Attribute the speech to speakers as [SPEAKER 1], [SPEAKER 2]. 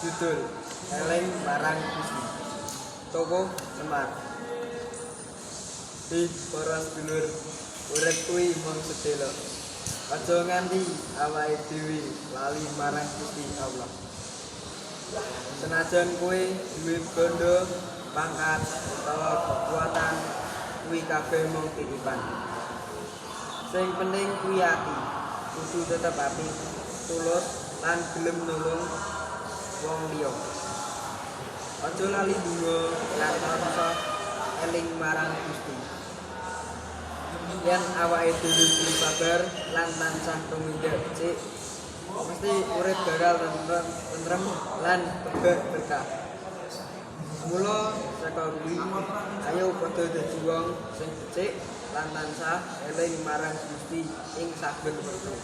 [SPEAKER 1] Judul: Eling marang Gusti. Tokoh: Semar. Ih, para sedulur, urip kuwi mung sedhela. Aja nganti awake dhewe lali marang Gusti Allah. Senajan kowe duwe bondo, pangkat utawa kekuatan, kuwi kabeh mung titipan. Sing penting kuwi ati, kudu tetep apik, tulus lan gelem nulung wong liya. Aja lali ndonga lan tansah eling marang Gusti. Yen awake dhewe gelem sabar lan tansah tumindak becik, mesti urip bakal tentrem lan kebak berkah. Mula saka kuwi, ayo padha dadi wong sing becik lan tansah eling marang Gusti ing saben wektu.